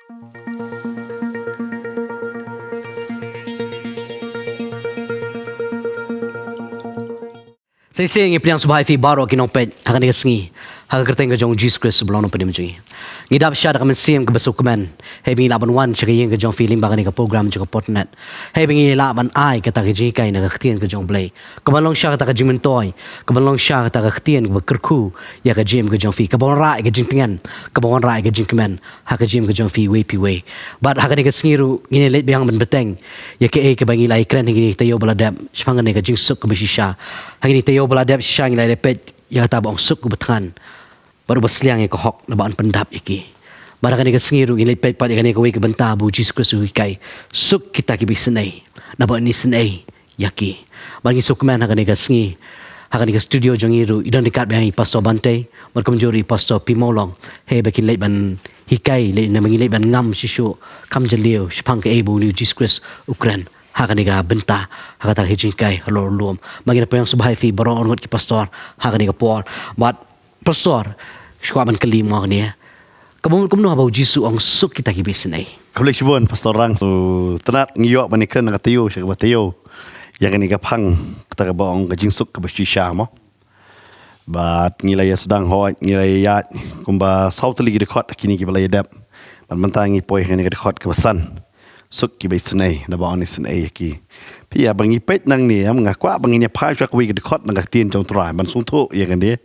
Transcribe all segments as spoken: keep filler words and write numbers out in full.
Shisha ngi pdiang sngewbha ïa phi baroh ki nongpeit ha kane ka sngi, ha ka kyrteng ka jong u Jisu Khrist uba long u nongpynim jong ngi. Ngi dap sha da ka mynsiem kaba sngewkmen, haba ngi lah ban wan sha ka ïing ka jong phi lyngba kane ka program jong ka Potnet, haba ngi lah ban ai kata ka jinghikai na ka ktien ka jong u Blei, kaba long sha kata ka jingmyntoi, kaba long sha kata ka ktien kaba kyrkhu ïa ka jingim ka jong phi, kaba wanrah ïa ka jingtngen, kaba wanrah ïa ka jingkmen ha ka jingim ka jong phi iwei pa iwei. Bad ha kane ka sngi ruh ngin ïa leit biang ban bteng ïa kaei kaba ngi la ïakren ha kine ki taïew ba la dep shaphang kane ka jingsuk kaba shisha. Ha kine ki taïew ba la dep shisha ngi la ïa peit ïa kata ba ong suk uba thngan bad uba sliang ïa ka hok naba yn pyndap ïa ki. Bad ha kane ka sngi ruh ngin leit peit pat ïa kane kawei ka bynta ba u Jisu Khrist u hikai, suk kita kiba isynei naba yn isynei ïa ki. Bad ngi sngewkmen ha kane ka sngi, ha kane ka studio jong ngi ruh i don ryngkat biang i Pastor Bantei bad kumjuh ruh i Pastor Pi Mawlong, haba kin leit ban hikai, leit, naba ngin leit ban ngam shisha kham jylliew shaphang kaei ba une u Jisu Khrist u kren ha kane ka bynta, ha kata ka jinghikai halor u lum. Bad ngi pdiang sngewbha ïa phi baroh arngut ki pastor ha kane ka por. Bad Pastor, shu kwah ban kylli mo kane, kumno, kumno haba u Jisu u ong suk kita kiba isynei? Khublei shibun Pastor Rang. Shu tang ngi ïoh ban ïakren na ka taïew sha kaba taïew ïa kane ka phang, kata kaba ong ka jingsuk kaba shisha mo. Bad ngi la ïa sdang hooid, ngi la ïa ïaid kumba saw tylli ki dkhot ha kine kiba la ïa dep. Bad mynta ngi poi ha kane ka dkhot kaba san, suk kiba isynei naba yn isynei ïa ki. Phi, haba ngi peit nangne, em, nga kwah ba ngin ïa phai sha kawei ka dkhot na ka ktien jong u Trai ban sngewthuh ïa kane.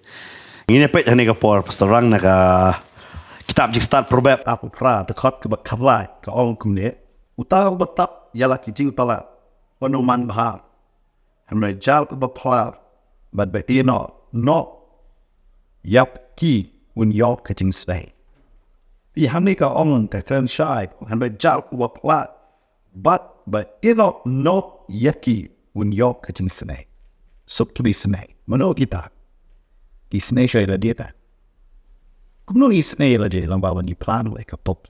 Ngin ïa peit ha kane ka por Pastor Rang na ka kitab Jingstad Proverb, arphew phra, dkhot kaba khatlai, ka ong kumne: Uta uba tap ïa la ki jingpalat, un ym man bha. Hynrei jal uba phla bad ba ïehnoh noh ïa ki un ïoh ka jingsnei. Phi, hangne ka ong ka kren shai, hynrei jal uba phla bad ba ïehnoh noh ïa ki un ïoh ka jingsnei. Suk kiba isynei. Mano kita ki isynei sha ïa lade? Kumno ngi isynei ïa lade? Lyngba ba ngi phla noh ïa ka pop.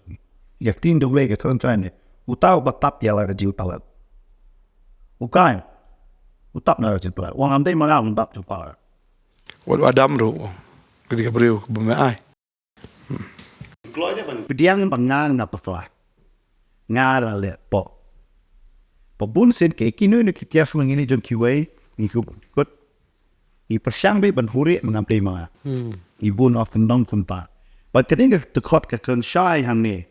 Ïa ka ktien jong U Blei ka kren shai ne: Uta uba tap ïa la ka jingpalat. U Kain u tap na ka jingpalat. U ong, ym dei ma nga un tap jingpalat. Wat u Adam ruh, ka dei ka briew kaba me ai. Pdiang ba nga nga pyrshang, nga la leh pop. Ba bun sien ki, kino kino ki tiar sngewsih ngi jong kiwei, ngi kut, ngi pyrshang beit ban buhrieh, ma nga, ym dei ma nga. Hmm. Ngi bun, oh, kumno kumta. Bad ka dei ka dkhot ka kren shai hangne.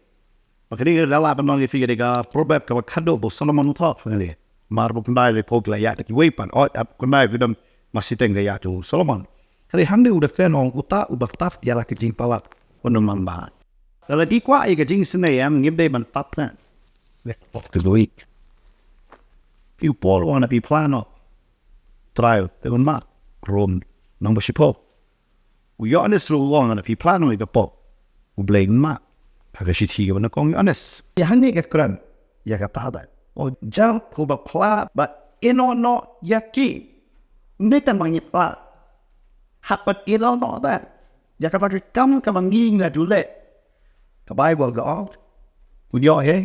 Bad ka dei ka, la ban ong ïa phi, ka dei ka Proverb kaba khadduh ba u Solomon u thoh hangne. Mar ba khyndai leh phew ki la ïaid da kiwei pat. Oh, ap khyndai ki don mar shiteng ka ïaid u Solomon. Hynrei hangne u da kren, ong, uta uba tap ïa la ka jingpalat, un ym man bha. Lada ngi kwah ïa ka jingisynei, em, ngim dei ban tap na, leh pop ka dei. Phi, u Paul u ong, lada phi phla noh, Trai te un mad. Rom lynnong ba shiphew. U Ïoannis ruh u ong, lada phi phla noh ïa ka pop, U Blei un mad. Ha ka shithi kaba nyngkong u Ïoannis. Ïa hangne ka kren ïa kata ba, oh, jal uba phla bad ïehnoh noh ïa ki. Ym dei tang ba ngi phla, hap ban ïehnoh noh. Ïa kata ka kam kaba ngi, ngi la ju leh, ka Baibl ka ong un ïoh ïa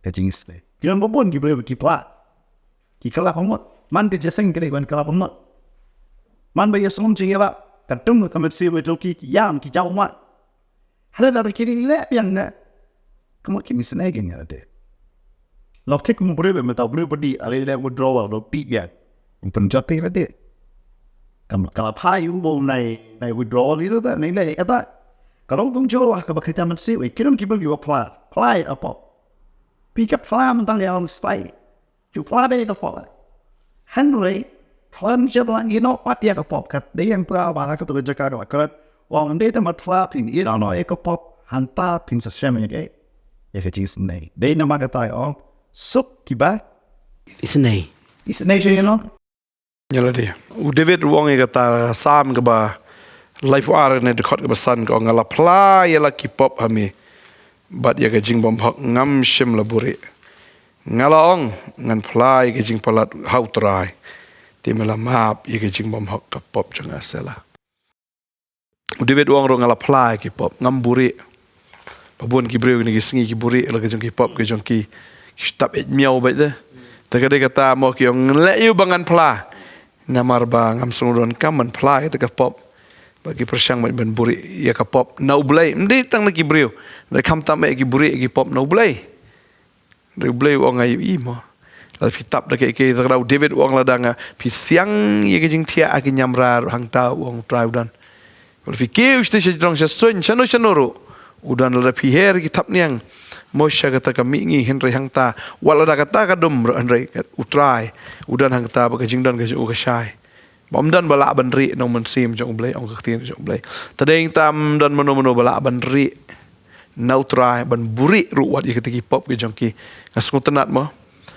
ka jingisynei. Ki don ba bun ki briew ki phla, ki kylla ka mut. Man ka jingïaseng ka dei ban kylla ka mut. Man ba ïaseng jingïalap, ka dum ka mynsiem jong ki, ki ïam, ki jaw mat. Hynrei lada ki leh biang ne, ka mut kim isynei ïa lade. Lok ki kum briew, mynta briew ba dih, lada leh withdrawal, lok dih biang, u pynjot ïa lade. Ka mut ka la phai u bun nai, nai withdrawal ïa lade, nai leh ïa kata. Ka long kumjuh ruh ha kaba kynja mynsiem, ki don ki briew kiba phla, phla ïa ka pop. Phi, ka phla mynta ïa long spy. Ju phla beit ïa ka pop. Hynrei khlem shym la ïehnoh pat ïa ka pop, ka dei hangta ba ha kato ka jaka ka la kren, u ong, ym dei tang ban phla, phin ïehnoh noh ïa ka pop, hangta phin sa shem ïa ka, ïa ka jingisynei. Dei namar kata u ong, suk kiba isynei. Isynei sha ïa no? Ïa lade. U David u ong ïa kata, Salm kaba laiphew ar, ne dkhot kaba san, ka ong, nga la phla ïa la ki pop ha me, bad ïa ka jingbymhok ngam shym la buhrieh. Nga la ong, ngan phla ïa ka jingpalat ha U Trai, te me la map ïa ka jingbymhok ka pop jong nga. Selah. U David u ong ruh, nga la phla ïa ki pop, ngam buhrieh. Ba bun ki briew kine ki sngi ki buhrieh la ka jong ki pop, ka jong ki, ki shu tap ïeit miaw beit de. Te ka dei kata mo ki ong, ngan leh ïa u ba ngan phla. Namar ba ngam sngew donkam ban phla ïa kata ka pop. Ba ki pyrshang ban, ban buhrieh ïa ka pop na U Blei. Ym dei tang na ki briew. Hynrei khamtam eh ki buhrieh ïa ki pop na U Blei. Hynrei U Blei u ong nga ïohi mo. Lada phi tap da kaei kaei, te ka daw David u ong lada nga phi siang ïa ka jingthiah ha ki niamra ruh hangta u ong U Trai u don. Lada phi kiew shatei sha jrong sha suiñ shano shano ruh u don, lada phi her ki thapniang mo sha kata ka mihngi hynrei hangta. Wat lada kata ka dum ruh hynrei U Trai u don hangta bad ka jingdon ka jong u ka shai. Ba ym don ba lah ban rieh na U Mynsiem jong U Blei, ong ka ktien jong U Blei. Te dei tang ym don mano mano ba lah ban rieh na U Trai ban buhrieh ruh wat ïa kita ki pop ki jong ki. Nga sngewtynnat mo.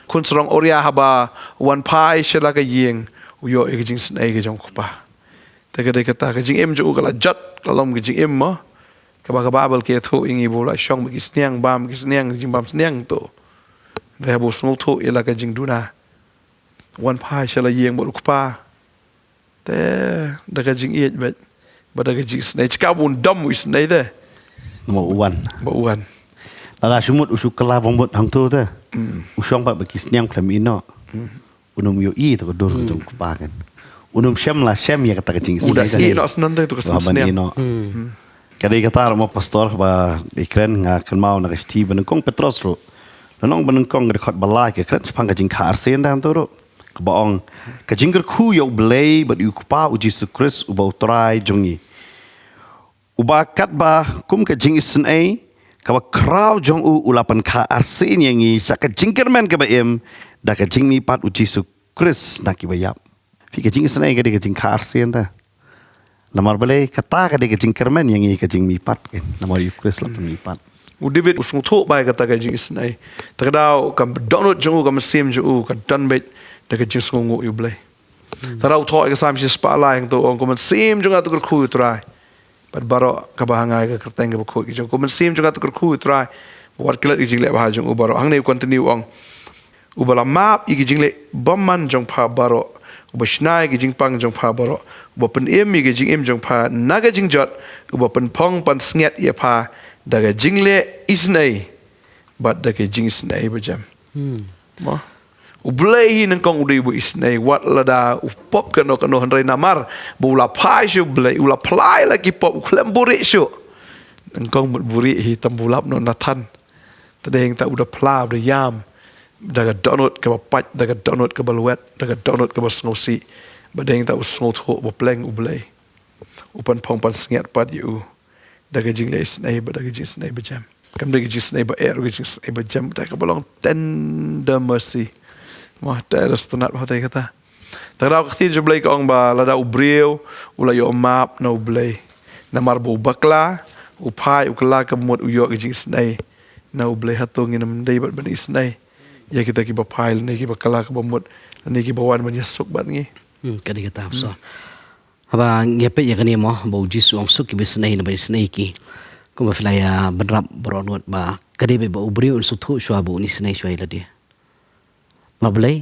Khun sarong Uria haba wan phai sha la ka ïing u ïoh ïa ka jingisynei ka jong u kpa. Te ka dei kata ka jingim jong u ka la jot ka long ka jingim mo. Kaba ka Baibl ka ïathuh ïa ngi ba u la shong bad ki sniang bam, ki sniang, jingbam sniang to. Hynrei haba u sngewthuh ïa la ka jingduna. Wan phai sha la ïing bad u kpa. Te da ka jingïeit bad, bad da ka jingisynei, shikatba un dom u isynei te. Namar u wan. Ba u wan. Lada shu mut u shu kylla ba mut hangto te. Mm. U shong pat bad ki sniang khlem ïehnoh. Mm. Un ym ïohi ïa ka dur ka jong u kpa kan. Un ym shem la shem ïa kata ka jingisynei. U da ïehnoh shen te to ka sniang. Ba ban ïehnoh. Mm. Ka dei kata ruh mo pastor ba i kren nga kynmaw na ka shithi ba nyngkong Petros ruh. Lynnong ba nyngkong ka dkhot ba lai ka kren shaphang ka jingkha arsien te hangto ruh. Kaba ong, ka jingkyrkhu ïa U Blei bad ïa u Kpa U Jisu Khrist uba U Trai jong ngi. Uba katba kum ka jingisynei kaba khraw jong u u la pynkha arsien ïa ngi sha ka jingkyrmen kaba im da ka jingmihpat U Jisu Khrist na kiba ïap. Phi, ka jingisynei ka dei ka jingkha arsien te. Namar balei? Kata ka dei ka jingkyrmen ïa ngi, ka jingmihpat kan. Namar ïa U Khrist la pynmihpat. U David u sngewthuh bha ïa kata ka jingisynei. Te ka daw ka dohnud jong u, ka mynsiem jong u ka don beit da ka jingsngewnguh ïa U Blei. Te ka daw u thoh ïa ka Salm shispah lai hangto u ong, ko mynsiem jong nga to kyrkhu ïa U Trai. Bad baroh kaba ha nga ïa ka kyrteng kaba khuid ka jong u. Ko mynsiem jong nga to kyrkhu ïa U Trai. Wat klet ïa ki jingleh babha jong u baroh. Hangne u continue u ong, uba la map ïa ki jingleh bymman jong pha baroh, uba shna ïa ki jingpang jong pha baroh, uba pynim ïa ki jingim jong pha na ka jingjot, uba pynphong pansngiat ïa pha da ka jingleh isynei bad da ka jingisynei bajem. Hmm. Mo? U Blei hi nyngkong u dei uba isynei, wat lada u pop kano kano, hynrei namar ba u la phai sha U Blei, u la phla ïa la ki pop, u khlem buhrieh shuh. Nyngkong mut buhrieh hi, tang ba u lap noh Nathan. Te dei hangta u da phla, u da ïam da ka dohnud kaba pait, da ka dohnud kaba lwet, da ka dohnud kaba sngewsih. Bad dei hangta u sngewthuh ba pleng U Blei u pynphong pansngiat pat ïa u da ka jingleh isynei bad da ka jingisynei bajem. Kam dei ka jingisynei ba eh, ka jingisynei bajem, te kaba long tender mercy. Mo, te da sngewtynnat bha te kata. Te ka daw ka ktien jong U Blei ka ong ba lada u briew u la ïoh map na U Blei, namar ba u bakla, u phai, u kylla, ka mut u ïoh ka jingisynei na U Blei. Hato ngin ym dei bad ban isynei ïa kita kiba phai lane kiba kylla ka bamut lane kiba wan ban ïasuk bad ngi? Hmm, ka dei kata, so. Haba ngi ïa peit ïa kane mo, ba U Jisu u ong suk kiba isynei na ban isynei ïa ki. Kumba phi la ïa bynrap baroh nud ba ka dei ba u briew un sngewthuh shuwa ba un isynei shuwa ïa lade. Namar balei?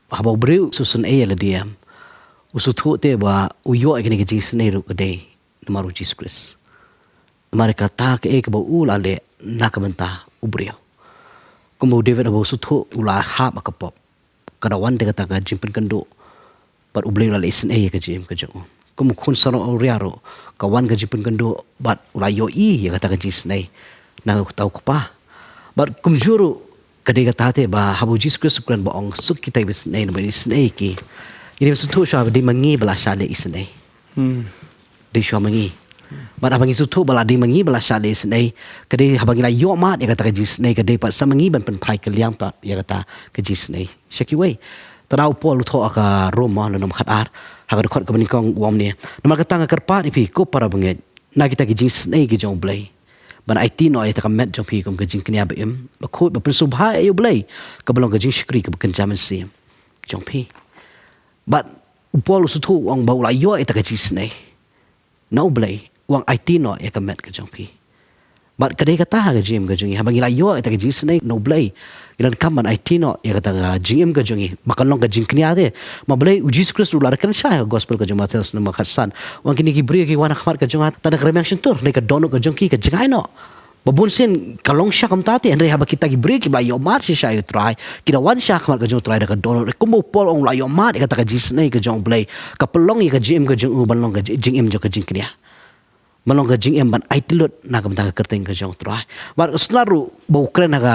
Haba u briew u sngewsynei ïa lade, em, u sngewthuh te ba u ïoh ïa kane ka jingisynei ruh ka dei namar U Jisu Khrist. Namar kata kaei kaba u la leh na ka bynta u briew. Kumba u David haba u sngewthuh u la hap ha ka pop, ka da wan da kata ka jingpynkynduh bad U Blei u la leh isynei ïa ka jingim ka jong u. Kum u khun sarong Uria ruh, ka wan ka jingpynkynduh bad u la ïohi ïa kata ka jingisynei na kata u kpa. Bad kumjuh ruh ka dei kata te ba haba U Jisu Khrist u kren ba ong suk kita kiba isynei na ban isynei ïa ki. Ngi dei ban sngewthuh shuwa ba dei ma ngi ba la shah leh isynei. Hmm. Dei shuwa ma ngi. Bad haba ngi sngewthuh ba la dei ma ngi ba la shah leh isynei, ka dei haba ngi la ïoh mad ïa kata ka jingisynei, ka dei pat sa ma ngi ban pynphai kylliang pat ïa kata ka jingisynei sha kiwei. Te da u Paul u thoh ha ka Rom, ha, lynnong khatar, ha ka dkhot kaba nyngkong u ong kumne: Namar kata nga kyrpad ïa phi ko para bangeit, na kita ki jingisynei ki jong U Blei, ban aiti noh ïa kata ka met jong phi kum ka jingkñia ba im, ba khuid, ba pynsngewbha ïa U Blei, kaba long ka jingshakri kaba kynja mynsiem jong phi. Bad u Paul u sngewthuh u ong ba u la ïoh ïa kata ka jingisynei na U Blei, u ong aiti noh ïa ka met ka jong phi. Bad ka dei kata ha ka jingim ka jong ngi, haba ngi la ïoh ïa kata ka jingisynei na U Blei, ngi donkam ban aiti noh ïa kata ka jingim ka jong ngi ba kan long ka jingkñia te. Ma Blei, U Jisu Khrist u la kren shai ha ka gospel ka jong u Mathaios lynnong khatsan, u ong kine ki briew ki wan ha khmat ka jong nga tad hakhmat ka jingshyntur, hynrei ka dohnud ka jong ki ka jngai noh. Ba bun sien ka long shisha kumta te, hynrei haba kita ki briew kiba la ïohmad shisha ïa U Trai, ki da wan sha khmat ka jong U Trai da ka dohnud. Kumba u Paul u ong, u la ïohmad ïa kata ka jingisynei ka jong U Blei, ka pynlong ïa ka jingim ka jong u ban long ka ji-, jingim jong ka jingkñia, ban long ka jingim ban aiti lut na ka bynta ka kyrteng ka jong U Trai. Bad sngewthuh ruh ba u kren ha ka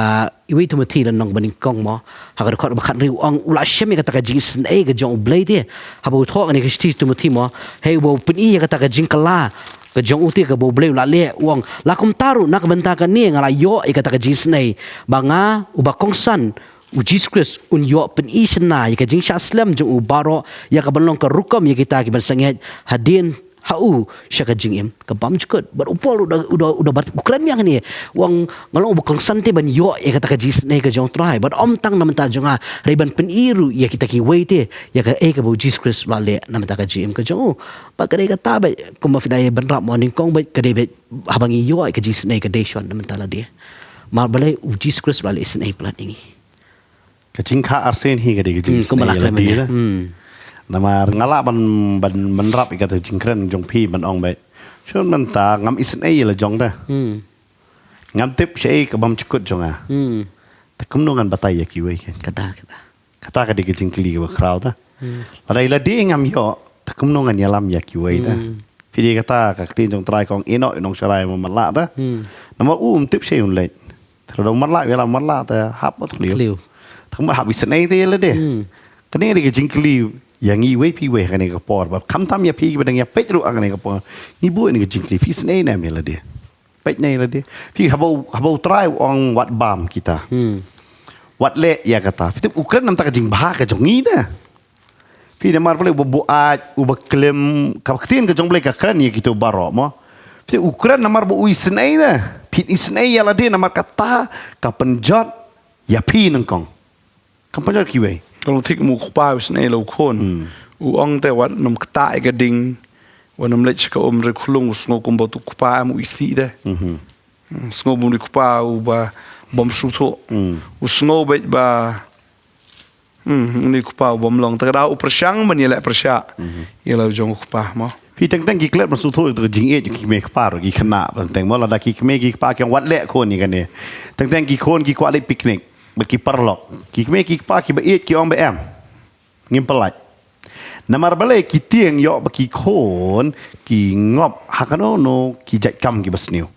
iwei Timothi lynnong ba nyngkong mo, ha ka dkhot ba khathynriew u ong u la shem ïa kata ka jingisynei ka jong U Blei te. Haba u thoh kane ka shithi Timothi mo, hei, uba u pyni ïa kata ka jingkylla ka jong u te kaba U Blei u la leh, u ong, la kumta ruh na ka bynta kane nga la ïoh ïa kata ka jingisynei, ba nga uba kongsan U Jisu Khrist un ïoh pyni shynna ïa ka jingshah slem jong u baroh, ïa kaban long ka rukom ïa kita kiban sangeh hadien ha u sha ka jingim ka bymjukut. Bad u Paul u da, u da, u da bat, u kren biang hangne, u ong, nga long uba kongsan te ban ïoh ïa kata ka jingisynei ka jong U Trai. Bad ym tang na bynta jong nga, hynrei ban pyni ruh ïa kita kiwei te ïa kaei kaba U Jisu Khrist u la leh na bynta ka jingim ka jong u. Bad ka dei kata beit, kumba phi da ïa bynrap mo, nyngkong beit ka dei beit haba ngi ïoh ïa ka jingisynei ka dei shon na bynta lade. Namar balei? U Jisu Khrist u la leh isynei palat ïa ngi. Ka jingkha arsien hi ka dei ka jing Hmm, kumba isynei la kren ïalade mynne. Hmm. Namar nga lah ban, ban, ban rap ïa kata ka jingkren jong phi ban ong beit, shun mynta ngam isynei ïa la jong te. Hmm. Ngam tip shaei ka bymjukut jong nga. Hmm. Te kumno ngan batai ïa kiwei kein? Kata, kata. Kata ka dei ka jingkylli kaba khraw te. Hmm. Lada ïalade ngam ïoh, te kumno ngan ïalam ïa kiwei te? Hmm. Phi dei kata ka ktien jong U Trai ka ong, ïehnoh ïa u nongsharai ba matlah te. Hmm. Namar u um tip shaei un leit. Te lada u matlah u ïalam matlah te hap ba tkhliw. Tkhliw. Te kumno hap isynei te ïalade. Hmm. Kane ka dei ka jingkylli ïa ngi iwei pa iwei ha kane ka por. Bad khamtam ïa phi kiba dang ïapeit ruh ha kane ka por, ngi buh ïa kane ka jingkylli, phi isynei ne em ïalade? Peit ne ïalade. Phi, haba u, haba U Trai u ong wat bam kita. Hmm. Wat leh ïa kata, phi tip u kren na bynta ka jingbha ka jong ngi te. Phi, namar balei? Uba buaid, uba klim, ka ktien ka jong U Blei ka kren ïa kito baroh mo. Phi, u kren namar ba u isynei te. Phi isynei ïalade namar kata ka pynjot ïa phi nyngkong. Kam pynjot kiwei. Ka long thik mo, u kpa u isynei ïa la u khun. Hmm. U ong te wat nym ktah ïa ka ding, wat nym leit sha ka um, hynrei khlung u sngew kumba u kpa em, u isih te. Mhm. Hmm, sngew bym dei u kpa uba bym sngewthuh. Hmm. U sngew beit ba Hmm, une u kpa u bym long. Te ka daw u pyrshang ban ïaleh pyrshah ïa la u jong u kpa mo. Phi, teng teng ki klet ban sngewthuh ïa ka jingïeit ki kmie kpa ruh, ki khynnah, teng teng mo, lada ki kmie ki kpa ki ong wat leh khun ïa kane. Teng teng ki khun ki kwah leit picnic bad ki paralok. Ki kmie ki kpa kiba ïeit ki ong ba em, ngim pyllait. Namar balei? Ki tieng ïoh ba ki khun ki ngop ha kano kano ki jait kam kiba sniew,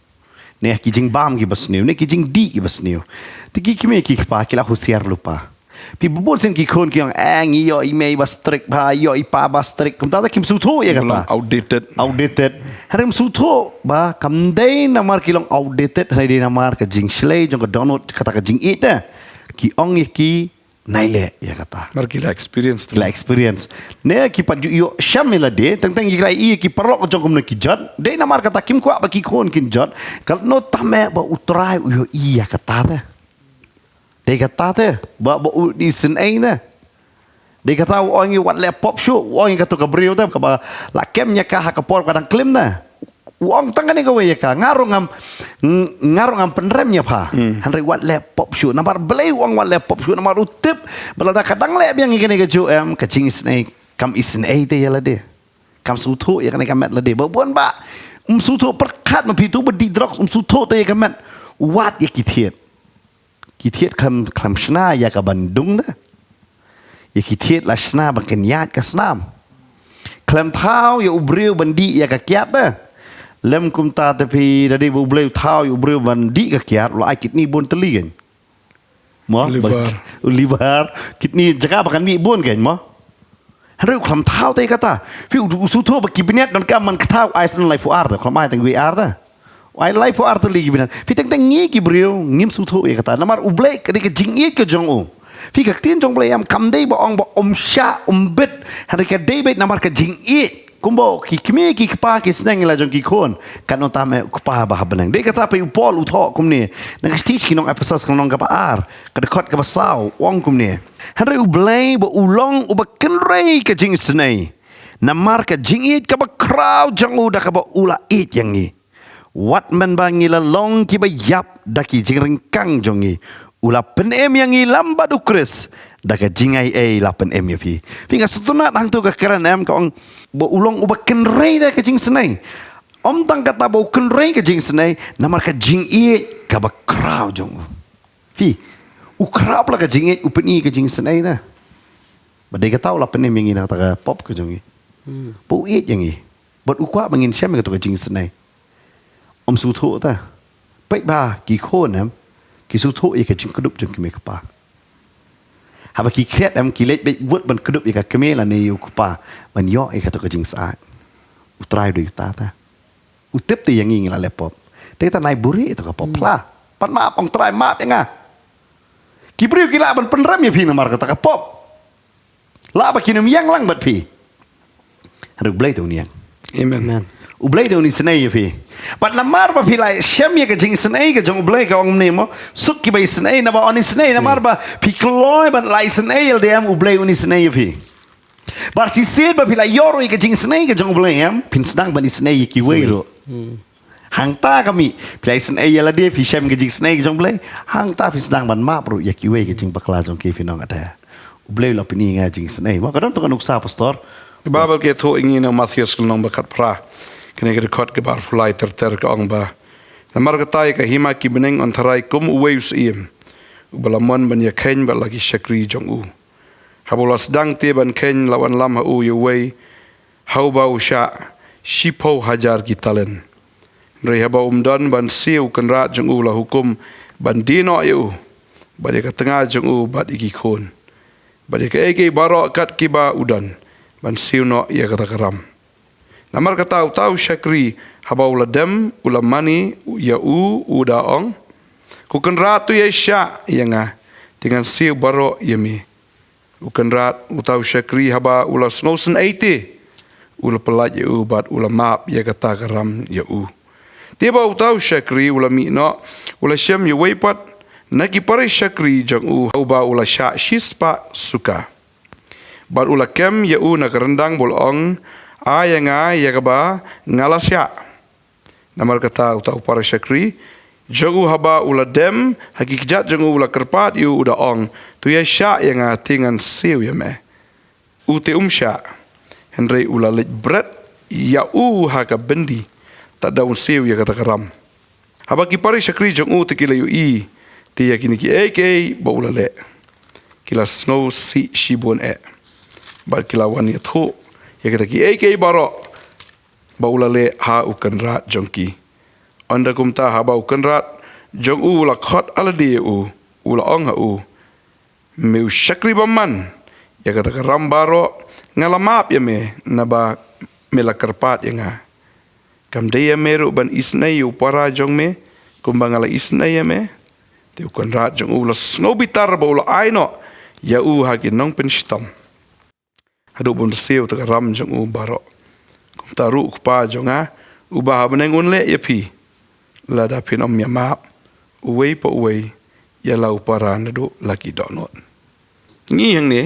ne ki jingbam kiba sniew, ne ki jingdih kiba sniew. Te ki kmie ki kpa ki la husiar lypa. Phi, bun sien ki khun ki ong, eh, ngi ïoh i mei ba strict bha, ïoh i pa ba strict. Kumta te kim sngewthuh ïa kata. Outdated. Outdated. Hynrei ym sngewthuh ba kam dei namar ki long outdated, hynrei dei namar ka jingshlei jong ka dohnud, kata ka jingïeit te. Ki ong ïa ki, nai leh ïa kata. Namar ki la experience. Ki la experience. Ne ki pat ju ïoh sham ïalade, teng teng ki la ïohi ïa ki paralok jong kumno ki jot. Dei namar kata kim kwah ba ki khun kin jot. Ka dohnud tam eh ba U Trai u ïohi ïa kata te. Dei kata te, ba, ba u isynei ne. Dei kata u ong ïa wat leh pop shuh, u ong ïa kato ka briew te kaba la kem ïa ka ha ka por ka dang klim ne. U ong tang kane kawei ïa ka, nga ruh ngam, ng-, nga ruh ngam pynrem ïa pha. Hmm. Hynrei wat leh pop shuh. Namar balei u ong wat leh pop shuh? Namar u tip ba lada ka dang leh biang ïa kane kajuh em, ka jingisynei kam isynei te ïalade. Kam sngewthuh ïa kane ka met lade. Ba bun ba um sngewthuh, pyrkhat ma phi, uto uba dih drugs um sngewthuh te ïa ka met. Wat ïa ki thied. Ki thied khlem, khlem shna ïa ka ban dung te. Ïa ki thied la shna ban kynïaid ka snam. Khlem thaw ïa u briew ban dih ïa ka kiad te. Lym kumta te phi, da dei ba U Blei u thaw ïa u briew ban dih ka kiad, u la ai kidney bun tylli kein. Mo? Liver. Ba, liver, kidney, jaka ba kan mih bun kein mo. Hynrei u khlem thaw te ïa kata. Phi, u, u sngewthuh ba ki bniat donkam ban kthaw, ai shen laiphew ar te, u khlem ai tang wei ar te. U ai laiphew ar tylli ki bniat. Phi, teng teng ngi ki briew ngim sngewthuh ïa kata. Namar U Blei ka dei ka jingïeit ka jong u. Phi, ka ktien jong U Blei em, kam dei ba ong ba um shah um bit. Hynrei ka dei beit namar ka jingïeit. Kumba ki kmie ki kpa ki sneng ïa la jong ki khun, katno tam eh u Kpa ba ha bneng. Dei kata phi, u Paul u thoh kumne na ka shithi sha ki nong Ephesos, ka lynnong kaba ar, ka dkhot kaba saw, u ong kumne: Hynrei U Blei ba u long uba kynrei ka jingisynei, namar ka jingïeit kaba khraw jong u da kaba u la ïeit ïa ngi, wat mynba ngi la long kiba ïap da ki jingryngkang jong ngi, u la pynim ïa ngi lem bad U Khrist da ka jingaiei la pynim ïa phi. Phi, nga sngewtynnat hangto ka kren em, ka ong ba u long uba kynrei da ka jingisynei. Ym tang kata ba u kynrei ka jingisynei, namar ka jingïeit kaba khraw jong u. Phi, u khraw palat ka jingïeit, u pyni ka jingisynei na. Ba dei kata u la pyni mynta ïa kata ka pop ka jong ngi. Hmm. Ba u ïeit ïa ngi. Bad u kwah ba ngin shem ïa kata ka jingisynei. Ym sngewthuh ta. Peit ba ki khun em, ki sngewthuh ïa ka jingkdup jong ki kmie kpa. Haba ki khriat em, ki leit beit wut ban kdup ïa ka kmie lane ïa u kpa, ban ïoh ïa kata ka jingsyaid. U Trai u dei uta ta. U tip te ïa ngi ngi la leh pop. Te ta nai buri ïa kata ka pop. Hmm. Lah. Pan map, ong Trai map ïa nga. Ki briew ki lah ban pynrem ïa phi namar kata ka pop. Lah ba kin ym ïeng lang bad phi. Hynrei U Blei te un ïeng. Amen. Amen. U Blei te un isynei ïa phi. Bad namar ba phi la shem ïa ka jingisynei ka jong U Blei, ka ong mynne mo, suk kiba isynei, naba yn isynei, namar ba phi kloi ban la isynei ïa lade em, U Blei un isynei ïa phi. Bad shisien ba phi la ïoh ruh ïa ka jingisynei ka jong U Blei em, phin sdang ban isynei ïa kiwei ruh. Hmm. Hangta ka mih, phi la isynei ïa lade, phi shem ka jingisynei ka jong U Blei. Hangta phi sdang ban map ruh ïa kiwei ka jingbakla jong ki, phi nong ade. U Blei u la pyni ïa nga jingisynei. Mo, ka don tang ka nuksa, Pastor. Ka Baibl ka ïathuh ïa ngi na Mathaios ka lynnong ba khatphra, kane ka dkhot kaba arphew lai ter ter, ka ong ba, namar kata ïa ka hima ki bneng yn tharai kum uwei u syiem uba la mon ban ïakheiñ bad la ki shakri jong u. Haba u la sdang te ban kheiñ, la wanlam ha u ïa uwei ha uba u shah shiphew hajar ki talent. Hynrei haba um don ban siew, u kynrad jong u la hukum ban die noh ïa u, bad ïa ka tnga jong u, bad ïa ki khun, bad ïa kaei kaei baroh kat kiba u don, ban siew noh ïa kata ka ram. Namar kata uta u shakri, haba u la dem, u la mane ïa u, u da ong, ko kynrad, to ïaishah ïa nga, te ngan siew baroh ïa me. U kynrad, uta u shakri, haba u la sngewsynei te, u la pyllait ïa u bad u la map ïa kata ka ram ïa u. Te haba uta u shakri u la mih noh, u la shem ïa uwei pat na ki para shakri jong u, uba u la shah shispah suka. Bad u la kem ïa u na ka ryndang, bad u la ong, ai ïa nga ïa kaba nga la shah. Namar kata uta u para shakri jong u, haba u la dem ha ki kjat jong u, u la kyrpad ïa u, u da ong, to ïaishah ïa nga, te ngan siew ïa me. U te um shah, hynrei u la leit bret ïa u ha ka byndi, tad haduh un siew ïa kata ka ram. Haba ki para shakri jong u te ki la ïohi te ïa kine kiei kiei ba u la leh, ki la sngewsih shibun eh, bad ki la wan ïathuh ïa kita kiei kiei baroh ba u la leh ha u kynrad jong ki. Ynda kumta, haba u kynrad jong u u la khot ha lade ïa u, u la ong ha u, me u shakri bymman, ïa kata ka ram baroh nga la map ïa me, naba me la kyrpad ïa nga. Kam dei ïa me ruh ban isynei ïa u para jong me kumba nga la isynei ïa me? Te u kynrad jong u u la sngew bitar, bad u la ai noh ïa u ha ki nongpynshitom, haduh ba un siew ïa ka ram jong u baroh. Kumta ruh u Kpa jong nga uba ha bneng un leh ïa phi, lada phin ym ïa map uwei pa uwei ïa la u para naduh la ki dohnud. Ngi hangne,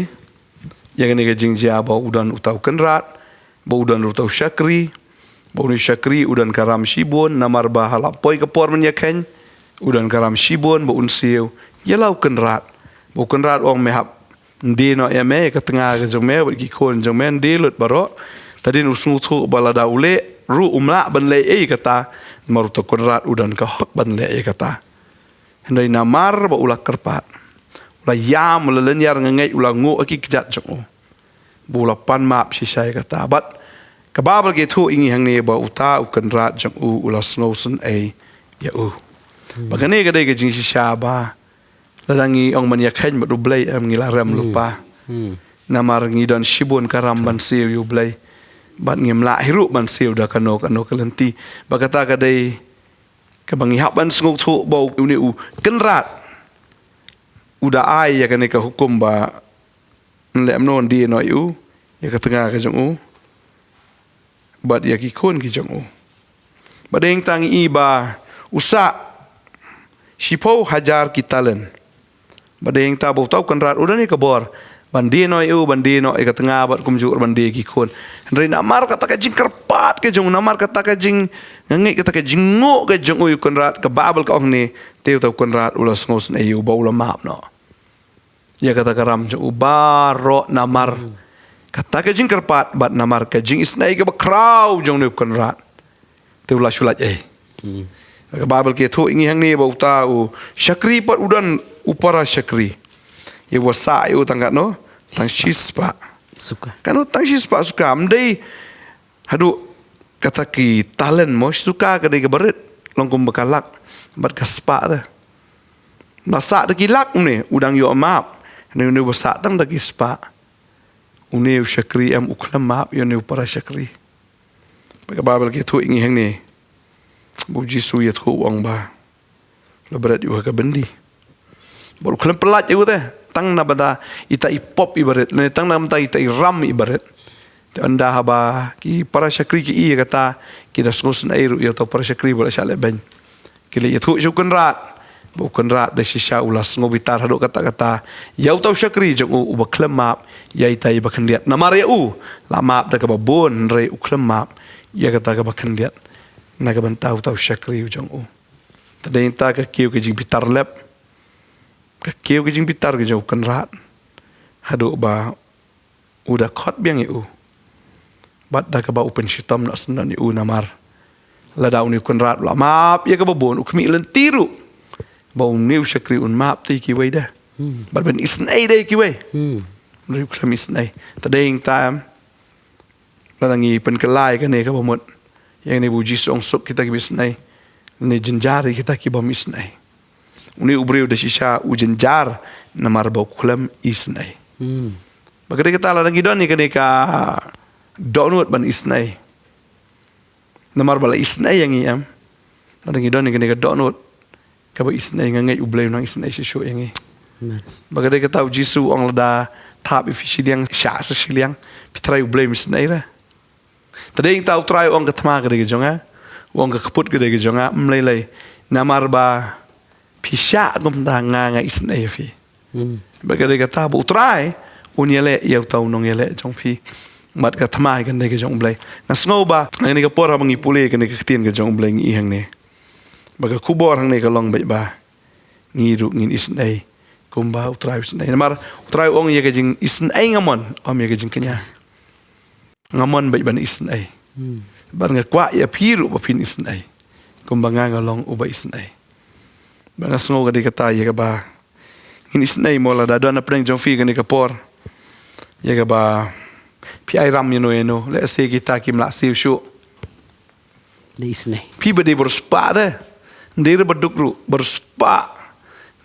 ïa kane ka jingjia ba u don uta u kynrad, ba u don uta u shakri, ba une u shakri u don ka ram shibun, namar ba ha la poi ka por ban ïakheiñ, u don ka ram shibun ba un siew ïa la u kynrad. Ba u kynrad u ong, me hap die noh ïa me, ïa ka tnga ka jong me, bad ki khun jong me, die lut baroh. Hadien u sngewthuh ba lada u leh ruh um lah ban leh ei kata, namar uta u kynrad u don ka hok ban leh ei kata. Hynrei namar ba u la kyrpad, u la ïam, u la lynñiar ngeit, u la nguh ha ki kjat jong u, ba u la pan map shisha ïa kata. Bad ka Baibl ka ïathuh ïa ngi hangne ba uta u kynrad jong u u la sngewsynei ïa u. Hmm. Ba kane ka dei ka jingshisha ba lada ngi ong ban ïakheiñ bad U Blei, em, ngi la rem, hmm, lypa. Hmm. Namar ngi don shibun ka ram ban siew ïa U Blei, bad ngim lah hi ruh ban siew da kano kano ka lynti. Ba kata ka dei kaba ngi hap ban sngewthuh ba une u kynrad u da ai ïa kane ka hukum ba yn leh kumno, yn die noh ïa u, ïa ka tnga ka jong u, bad ïa ki khun ki jong u. Bad dei tang i ba u sah shiphew hajar ki talent. Bad dei tang ba uta u kynrad u don ïa ka bor ban die noh ïa u, ban die noh ïa ka tnga, bad kumjuh ban die ïa ki khun. Hynrei namar kata ka jingkyrpad ka jong u, namar kata ka jingngeit, kata ka jingnguh ka jong u ïa u kynrad, ka Baibl ka ong hangne, te uta u kynrad u la sngewsynei ïa u, ba u la map noh ïa kata ka ram jong u baroh namar, hmm, kata ka jingkyrpad bad namar ka jingisynei kaba khraw jong une u kynrad. te u la shu lait ei. Ka Baibl ka ïathuh ïa ngi hangne ba uta u shakri pat u don u para shakri. Ïa uba sah ïa u tang katno? Tang shispah. Suka. Katno? Tang shispah suka. Ym dei haduh kata ki talent mo, suka ka dei kaba rit. Long kumba ka lak bad ka spah te. Ba sah da ki lak une, u dang ïoh map. Une, une uba sah tang da ki spah. Une u shakri em u khlem map ïa une u para shakri. Ba ka Baibl ka ïathuh ïa ngi hangne ba u Jisu u ïathuh u ong ba la bret ïa u ha ka byndi. Bad u khlem pyllait ïa u te, tang na bynta ita i pop iba rit, lane tang na bynta ita i ram iba rit. Te ynda haba ki para shakri ki i ïa kata, ki da sngewsynei ruh ïa uta u para shakri ba la shah lehbeiñ. Ki la ïathuh sha u kynrad ba u kynrad da shisha u la sngewbitar haduh katta katta ïa uta u shakri jong u uba khlem map ïa ita iba khyndiat. Namar ïa u la map da kaba bun, hynrei u khlem map ïa kata kaba khyndiat na ka bynta uta u shakri u jong u. Te dei ïa kata ka kiew ka jingbitar lep, ka kiew ka jingbitar ka jong u kynrad, haduh ba u da khot biang ïa u. Bad da kaba u pynshitom noh syndon ïa u namar lada une u kynrad u la map ïa kaba bun, u khmih lynti ruh ba une u shakri un map te ïa kiwei de. Bad ban isynei de ïa kiwei. Hynrei u khlem isynei. Te dei ïa kata em, lada ngi pynkylla ïa kane kaba mut, ïa kane ba u Jisu u ong suk kita kiba isynei, lane jynjar ïa kita ki bym isynei. Une u briew da shisha u jynjar namar ba u khlem isynei. Ba ka dei kata lada ngi don ïa kane ka dohnud ban isynei, namar ba la isynei ïa ngi em, lada ngi don ïa kane ka dohnud kaba isynei, nga ngeit u Blei un nang isynei shuh shuh ïa ngi. Amen. Ba ka dei kata u Jisu u ong lada thap ïa phi shiliang, shah sa shiliang, phi trai u Blei um isynei re. Te dei ïa kata u Trai u ong ka thma ka dei ka jong nga, u ong ka kput ka dei ka jong nga, ym lei lei. Namar ba phi shah kumta nga, nga isynei ïa phi. Ba ka dei kata ba u Trai un ïaleh ïa uta u nongïaleh jong phi. Bad ka thma ka dei ka jong u Blei. Nga sngew ba ha kane ka por haba ngi pule kane ka ktien ka jong u Blei ngi i hangne ba ka khubor hangne ka long beit ba ngi ruh ngin isynei kumba u Trai u isynei. Namar u Trai u ong ïa ka jingisynei nga mon, ym ïa ka jingkñia. Nga mon beit ban isynei. Bad nga kwah ïa phi ruh ba phin isynei kumba nga nga long uba isynei. Ba nga sngew ka dei kata ïa kaba ngin isynei mo lada don hapdeng jong phi kane ka por ïa kaba phi ai ram ïano ïano, lehse kita kim lah siew shuh. Dei isynei. Phi ba dei ba riewspah te. Dei re ba duk ruh ba riewspah.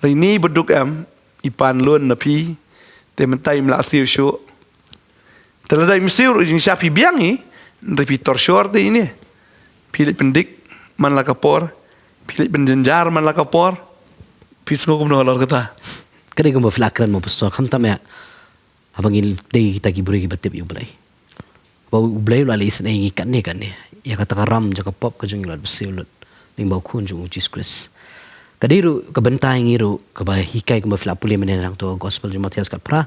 Lane ba duk em, i pan lun na phi. Te mynta im lah siew shuh. Te lada im siew ruh jingshisha phi biang hi. Hynrei phi torshor te ine. Phi leit pyndik man la ka por. Phi leit pynjynjar man la ka por. Phi sngew kumno halor kata? Ka dei kumba phi la kren mo pastor, khamtam ïa haba ngi dei kita ki briew kiba tip ïa u Blei. Ba u Blei u la leh isynei ïa ngi katne katne. Ïa kata ka ram jong ka pop ka jong ngi u la siew lut lyngba u khun jong u Jisu Khrist. Ka dei ruh ka bynta ïa ngi ruh kaba hikai kumba phi la pule mynne nangta gospel jong u Mathaios ka phra.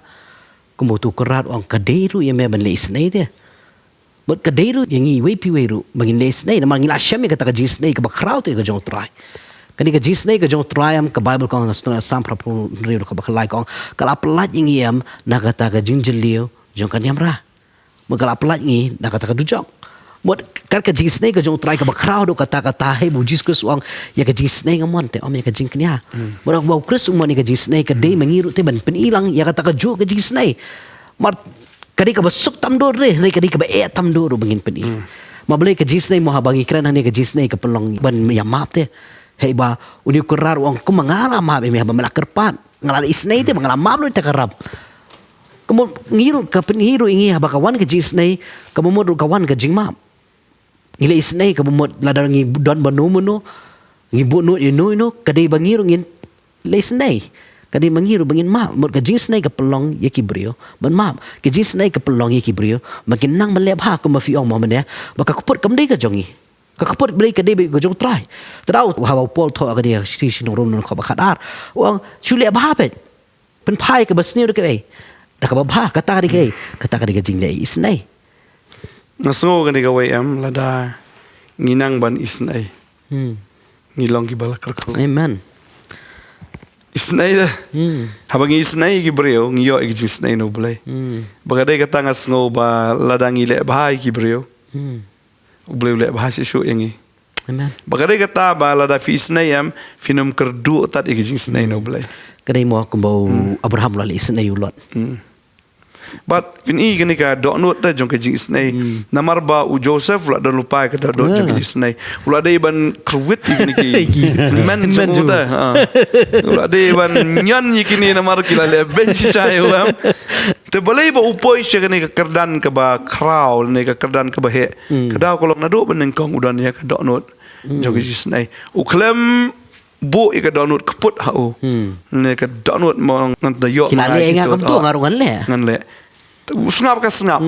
Kumba utu u kynrad u ong ka dei ruh ïa me ban leh isynei te. Bad ka dei ruh ïa ngi iwei pa iwei ruh ba ngin leh isynei namar ngi la shem ïa kata ka jingisynei kaba khraw te ka jong u Trai. Kane ka jingisynei ka jong u Trai em, ka Baibl ka ong, nga sngewthuh Salm phra phew hynriew kaba khyndai ka ong, ka la pyllait ïa ngi em na kata ka jingjylliew jong ka niamra. Bad ka la pyllait ïa ngi na kata ka dujok. Bad ka, ka jingisynei ka jong u Trai kaba khraw haduh katta katta, hei ba u Jisu Khrist u ong ïa ka jingisynei nga mon te ym ïa ka jingkñia. Bad haba u Khrist u mon ïa ka jingisynei ka dei ma ngi ruh te ban pyni lang ïa kata kajuh ka jingisynei. Mar ka dei kaba suk tam dur re, hynrei ka dei kaba eh tam dur ruh ba ngin pyni. Ma balei ka jingisynei mo haba ngi kren hangne ka jingisynei ka pynlong ban ïa map te. Hei ba uni u kynrad u ong kumba nga la map ïa me haba me la kyrpad. Nga la isynei te ba nga la map lut ïa ka ram. Ka mut ngi ruh ka pyni ruh ïa ngi haba ka wan ka jingisynei, ka mut ruh ka wan ka jingmap. Ngi la isynei ka mut lada ngi don ba no mano, ngi buh nud ïa no ïa no, ka dei ba ngi ruh ngin la isynei. Ka dei ba ngi ruh ba ngin map, mut ka jingisynei ka pynlong ïa ki briew ban map. Ka jingisynei ka pynlong ïa ki briew ba kin nang ban leh bha kumba phi ong mo mynne, ba ka kput kam dei ka jong ngi. Ka kput balei ka dei beit ka jong u Trai. Te da u haba u Paul u thoh ha kane ka shithi sha ki nong Rom lynnong kaba khatar, u ong shu leh bha beit. Pynphai kaba sniew da kaei? Da kaba bha. Kata ka dei kaei? Kata ka dei ka jingleh isynei. Nga sngew kane kawei em, lada ngi nang ban isynei, ngi long kiba la kyrkhu. Amen. Isynei da. Haba ngi isynei ïa ki briew ngi ïoh ïa ka jingisynei na u Blei. Ba ka dei kata nga sngew ba lada ngi leh bha ïa ki briew, u Blei u leh bha shuh shuh ïa ngi. Amen. Ba ka dei kata ba lada phi isynei em, phin ym kyrduh tad ïa ka jingisynei na U Blei. Ka dei mo kumba u Abraham u la leh isynei ïa u Lot. Bad phin i kane ka dohnud te jong ka jingisynei. Namar ba u Joseph u la don lypa ïa ka dohnud jong ka jingisynei. U la dei ban kyrwit ïa kine ki hynmen jong u te. U la dei ban ñion ïa kine namar ki la leh beiñ shisha ïa u em. Te balei ba u poi sha kane ka kyrdan kaba khraw ne ka kyrdan kaba heh. Ka daw ka long naduh ba nyngkong u don ïa ka dohnud jong ka jingisynei. U khlem buh ïa ka dohnud kput ha u. Ne ka dohnud mo ngan da ïoh. Ki la leh ïa nga kumto, nga ruh ngan leh. Ngan leh. U sngap ka sngap.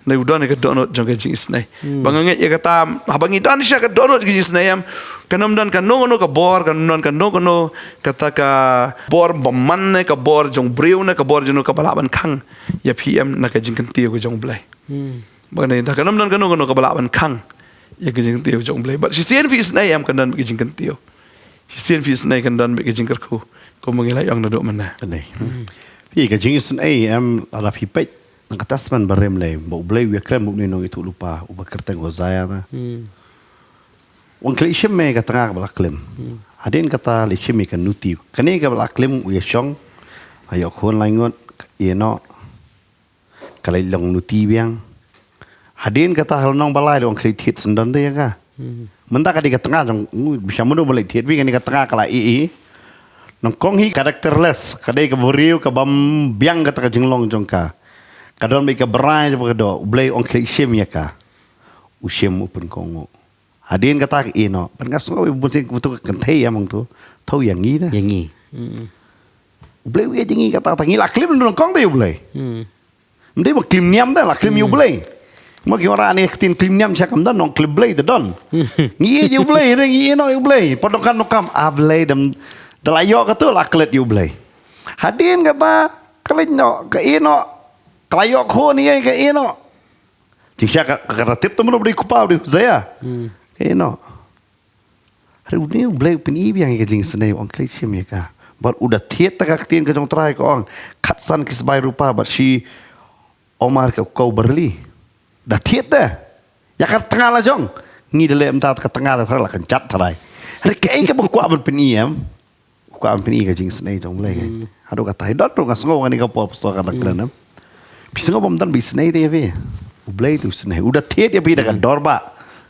Ne u don ïa ka dohnud jong ka jingisynei. Ba nga ngeit ïa kata, haba ngi don sha ka dohnud ka jingisynei em, kan ym don kano kano ka bor, kan ym don kano kano kata ka bor bymman ne ka bor jong briew ne ka bor jong no kaba lah ban khang ïa phi em na ka jingkyntiew ka jong U Blei. Ba ne da kan ym don kano kano kaba lah ban khang ïa ka jingkyntiew jong U Blei. Bad shisien phi isynei em kan don ka jingkyntiew. Shisien phi isynei kan don bad ka jingkyrkhu. Kumba ngi la ïoh naduh mynne. Phi ka jingisynei em, lada phi peit na ka Testament Barim lei ba U Blei u ïakren bad une u nongïathuhlypa uba kyrteng Hosea na. U ong, khie leit shim ïa ka tnga kaba la klim. Hadien kata leit shim ïa ka nuti. Kane kaba la klim u ïashong. Ïoh khun lai ngut, ïeh noh. Ka leit long nuti biang. Hadien kata ha lynnong ba lai u ong, khie leit thied syndon te ïa ka. Mynta ka dei ka tnga jong u, bishar mano ban leit thied, phi, kane ka tnga ka la ïeh. Nyngkong hi characterless, ka dei ka briew kaba ym biang kata ka jinglong jong ka. Ka don beit ka brai jong ka doh, U Blei u ong khie leit shim ïa ka. U shim, u pynkohnguh. Hadien kata ka ïeh noh. Ban ka sngew bun sien kumto ka kynthei ïa mong to. To ïa ngi te. Ïa ngi. U Blei u ïeit ïa ngi kata, ta ngi la klim nyngkong te ïa U Blei. Ym dei ba klim niam te, la klim ïa U Blei. Mo ki ora ne ka ktien klim niam sha kam don, nong klim Blei te don. Ngi ïeit ïa U Blei, ngi ïeh noh ïa U Blei. Pat donkam donkam, a Blei, da la ïoh kato la klet ïa U Blei. Hadien kata ka leit noh, ka ïeh noh. Ka la ïoh khun, ïeh, ka ïeh noh. Jingshisha ka, ka, ka tip te mano, ba dei u kpa, ba dei u Hosea. Ka ïeh noh. Hynrei une U Blei u pyni biang ïa ka jingisynei, u ong khie leit shim ïa ka. Bad u da thied te, ka ktien ka jong U Trai ka ong, khatsan ki sbai rupa bad shi omar ka u kaw barli. Da thied te. Ïa ka tnga la jong. Ngi da leh mynta, ka tnga la tharai la kynjat tharai. Hynrei kaei kaba kwah ban pyni em. Kwah ban pyni ka jingisynei jong U Blei, kan. Haduh katta hi don ruh, nga sngew, nga ne ka por pastor ka dang kren em. Phi sngew ba ym don ba isynei te ïa phi. U Blei te u isynei. U da thied ïa phi da ka dor ba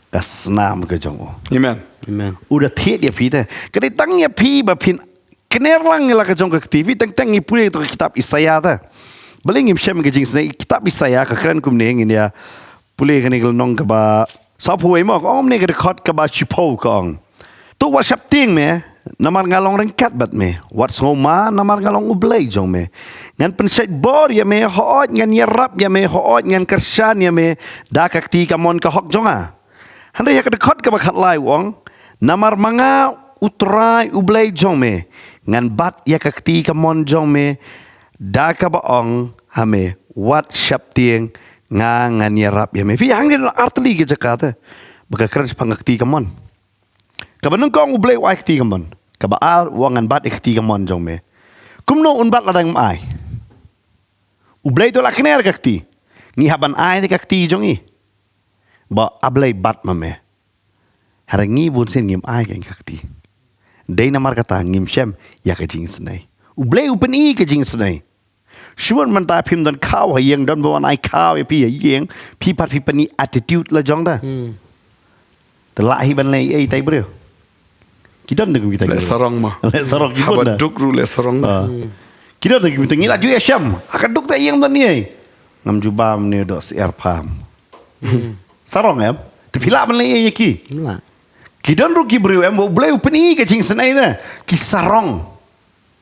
ka snam ka jong u. Amen. Amen. U da thied ïa phi te. Ka dei tang ïa phi ba phin kner lang ïa la ka jong ka kti. Phi teng teng ngi pule ïa ka kitab Isaïah te. Balei ngim shem ka jingisynei, kitab Isaïah ka kren kumne, ngin ïa pule kane ka lynnong kaba sawphew wei mo, ka ong kumne, ka dkhot kaba shiphew ka ong. To wat sheptieng me, namar nga long ryngkat bad me. Wat sngewma, namar nga long U Blei jong me. Ngan pynshait bor ïa me, hooid ngan ïarap ïa me, hooid ngan kyrshan ïa me da ka kti kamon ka hok jong nga. Hynrei ha ka dkhot kaba khatlai u ong, namar ma nga U Trai U Blei jong me, ngan bat ïa ka kti kamon jong me da kaba ong ha me, wat sheptieng, nga ngan ïarap ïa me. Phi, hangne don artylli ki jaka te ba ka kren shaphang ka kti kamon. Kaba nyngkong, U Blei u ai kti kamon. Kaba ar, u ong ngan bat ïa ka kti kamon jong me. Kumno un bat lada ngim ai? U Blei to la kner ka kti. Ngi hap ban ai te ka kti jong ngi. Ba, a Blei, bat ma me. Hynrei ngi bun sien ngim ai ka kti. Dei namar kata ngim shem ïa ka jingisynei. U Blei u pyni ka jingisynei. Shimon, mynta phim don khaw ha ïing, don ba wan ai khaw ïa phi ha ïing, phi pat phi pyni attitude la jong te. Te lah hi ban leh ei tai briew. Ki don te ki, kita ki. Leh sarong ma. Leh sarong ki. Haba duk ruh leh sarong. Ki don te ki, kita ngi la ju ïashem. Ha ka duk te ïing don ei. Ngam ju bam ne doh syiar pham. Sarong em. Te phi lah ban leh ei ïa ki. Ki don ruh ki briew em, U Blei u pyni ka jingisynei te. Ki sarong.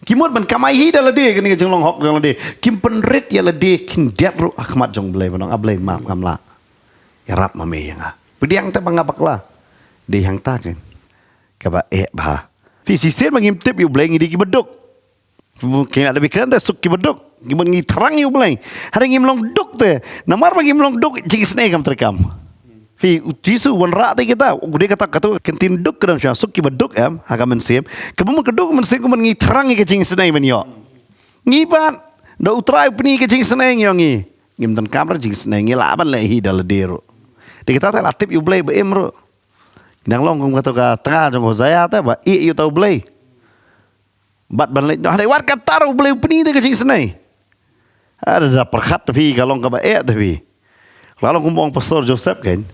Ki mut ban kamai hi da lade, kane ka jinglong hok jong lade. Kim pynrit ïa lade khyndiat ruh ha khmat jong U Blei, ban ong, a Blei, map, ngam lah. Ïarap ma me ïa nga. Pdiang te ba nga bakla. Dei hangta, kan. Kaba eh bha. Phi, shisien ba ngim tip ïa U Blei, ngi dei kiba duk. Ki la da bikren te, suk kiba duk. Ki mut ngi thrang ïa U Blei. Hynrei ngim long duk te. Namar ba ngim long duk, jingisynei kam treikam. Phi, U Jisu u wanrah te kita, u dei kata, kata ka ktien duk ka don sha, suk kiba duk em, ha ka mynsiem. Kaba mut ka duk mynsiem ka mut ngi thrang ïa ka jingisynei ban ïoh. Ngi pat, da U Trai u pyni ka jingisynei ngi ïoh ngi. Ngim donkam ruh jingisynei, ngi lah ban leh hi da lade ruh. Te kita te la tip ïa U Blei ba im ruh. Nang long kum kato ka tnga jong Hosea te ba ïeh ïa uta u Blei. Bad ban leit noh, hynrei wat katta ruh u Blei u pyni da ka jingisynei. Hynrei da pyrkhat te phi ka long kaba eh te phi. Ka long kum u ong Pastor Joseph kein.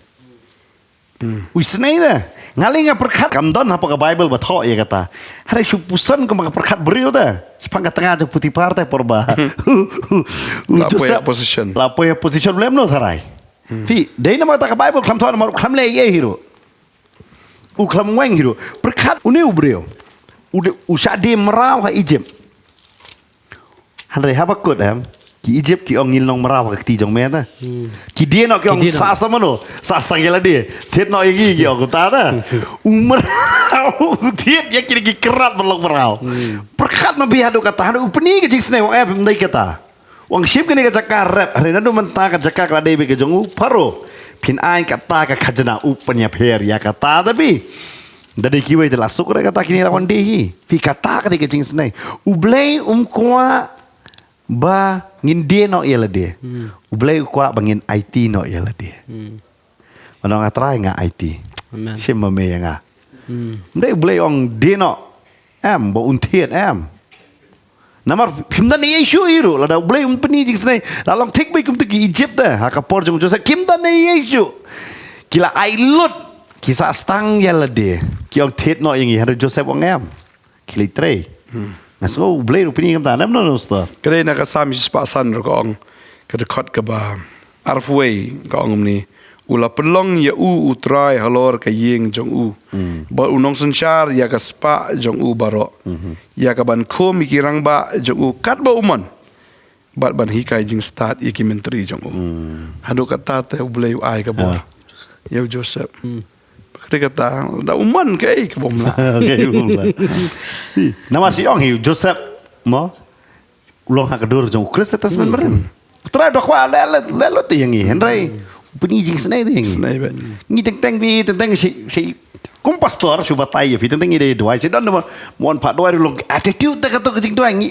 U isynei da. Nga lei nga pyrkhat kam don hapoh ka Bible ba thoh ïa kata. Hynrei shu pyrshang kum ka pyrkhat briew da. Shaphang ka tnga jong Potiphar te por ba u La poi Joseph position. La poi position lem noh tharai. Phi dei namar kata ka Bible khlem thoh namar khlem leh ei ei hi ruh. U khlem weng hi ruh. Pyrkhat une u briew. U de- u shah die mraw ha Egypt. Hynrei haba kut em, ki Egypt ki ong ngin long mraw ha ka kti jong me ta. Ki die noh ki ong Die noh. Sah stang mano, sah stang ïa lade. Thied noh ïa ngi ki ong ta ta. U mraw u thied ïa ki ki krat ban long mraw. Pyrkhat ma phi haduh kata, haduh u pyni ka jingisynei, u ong em, ym dei kata. U ong shim kane ka jaka rep, hynrei naduh mynta ka jaka ka la dei beit ka jong u Pharaoh. Phin ai kata ka khajna, u pynïapher ïa kata ta phi. Da dei kiwei te la suk re kata kine la wan die hi. Phi kata ka dei ka jingisynei. U Blei um kwah ba ngin die noh ïa lade. U Blei u kwah ba ngin aiti noh ïa lade. Mano nga Trai nga aiti. Amen. Shim ma me ïa nga. Ym dei u Blei ong die noh. Em, ba un thied em. Namar phim don ei ei shuh hi ruh, lada u Blei um pyni jingisynei, la long thik beit kumta ki Egypt te, ha ka por jong Joseph, kim don ei ei shuh. Ki la ai lut, ki sah stang ïa lade, ki ong thied noh ïa ngi, hynrei Joseph ong em. Ki leit trei. Nga sngew u Blei ruh u pyni kumta, lem noh Pastor. Ka dei na ka Salm shispah san ruh ka ong, ka dkhot kaba arphew wei ka ong kumne. U la pynlong ïa u U Trai halor ka ïing jong u. Bad u nongsynshar ïa ka spah jong u baroh. Ïa ka ban khum ïa ki rangbah jong u katba u mon. Bad ban hikai jingstad ïa ki myntri jong u. Haduh kata te u Blei u ai ka bor. Ïa u Joseph. Ka dei kata da u mon kaei ka bym lah. Okay, u mon. Namar shi ong hi u Joseph mo. U long ha ka dur jong u Khrist Testament Baren. U Trai u da kwah leh leh leh lut ïa ngi hynrei u pyni jingisynei ïa ngi. Isynei beit. Ngi teng teng phi teng teng shi shi kum pastor shu batai ïa phi teng teng ngi dei duwai shi don mo mon pha duwai ruh long attitude da kato ka jingduwai ngi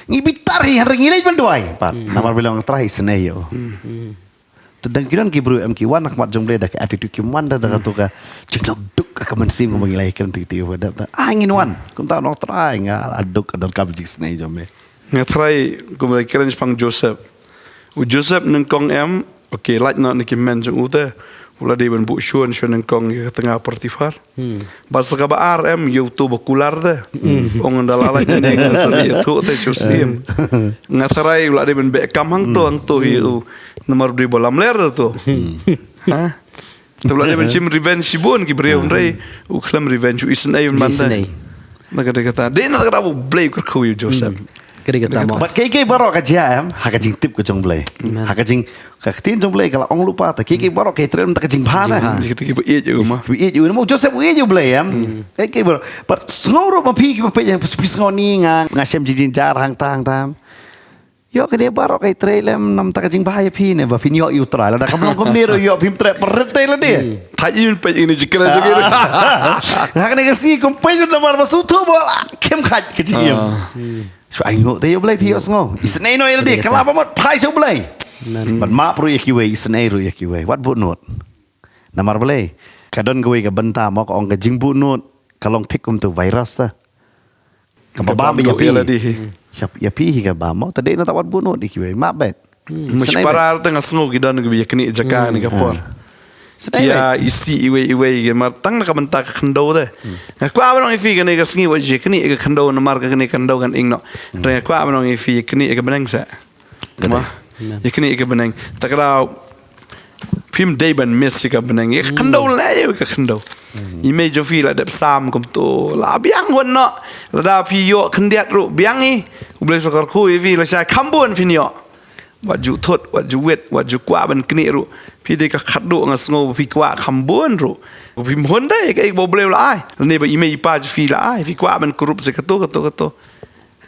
ngi bitar hi hynrei ngi leit ban duwai. Pat namar ba long Trai isynei ïa u. Tang ki don ki briew em ki wan ha khmat jong Blei da ka attitude ki wan da da kato ka jinglong duk ka mynsiem kumba ngi la ïakren tik tik ba da. Ai ngin wan kumta nong Trai nga la duk ka donkam jingisynei jong me. Nga Trai kumba la kren shaphang Joseph. U Joseph nyngkong em, okay, lait noh na ki hynmen jong u te. U la dei ban buh shun shun nyngkong ïa ka tnga Potiphar. Bad sa kaba ar em ïa uto ba kular te. Ong da la lait ne ngan sa ïathuh te shu siem. Nga Trai u la dei ban beh kam hangto hangto hi u. Namar u dei ba lamler te to. Ha? Te u la dei ban shim revenge shibun ki briew hynrei u khlem revenge u isynei un man te. Isynei. Na ka dei kata. Dei na ka dei U Blei u kyrkhu ïa u Joseph. Ka dei kata mo. Bad kaei kaei baroh ka jia em ha ka jingtip ka jong Blei. Amen. Ha ka jing ka ktien jong Blei ka la ong lypa ta kaei kaei baroh ka trei ta ka jingbha ta. Jingbha. Ïa kita ki ba ïeit ïa u ma. Ki ïeit ïa u mo Joseph u ïeit ïa u Blei em. Kaei kaei baroh. Bad sngew ruh ma phi ki ba phi phi sngew ni nga nga shem jingjynjar hangta hangta. Ïoh ka dei baroh ka trei lem nam ta ka jingbha ïa phi ne ba phin ïoh ïa u Trai lada kam long kumne ruh ïoh phim treh pyrthei lade. Thait ïa u peit ïa kine ki kren jong. Ha kane ka sngi kum peit namar ba shu thuh ba khem khat ka jingim. Shu ai nguh te ïa u Blei phi ïoh sngew. Isynei noh ïa lade ka la ba mut phai sha u Blei. Bad map ruh ïa kiwei isynei ruh ïa kiwei wat buh nud. Namar balei ka don kawei ka bynta mo ka ong ka jingbuh nud ka long thik kum tu virus ta. Ka ba bam ïa phi. Ïa phi hi ka bam mo ta dei na ta wat buh nud ïa kiwei map bet. Mush parar ta nga sngew ki don ka ba ïa kane jaka ni ka por. Sdei ïa isi iwei iwei ki mar tang na ka bynta ka khyndew de. Nga kwah ban ong ïa phi kane ka sngi wat ju ïa kane ka khyndew namar ka kane ka khyndew kan ing noh. Te nga kwah ban ong ïa phi ïa kane ka bneng sa. Ma ïa kane ka bneng ta ka daw phim dei ban miss ïa ka bneng ïa ka khyndew la ïa ka khyndew. I mei jong phi la dep sam kum to la biang wan noh. Lada phi ïoh khyndiat ruh biang i U Blei u sa kyrkhu ïa phi la shai kham bun phin ïoh. Wat ju thut, wat ju wit, wat ju kwah ban knieh ruh. Phi dei ka khatduh nga sngew ba phi kwah kham bun ruh. Phi mohon dei kaei ba U Blei u la ai. Lane ba i mei i pa jong phi la ai. Phi kwah ban kurup sa kato, kato, kato.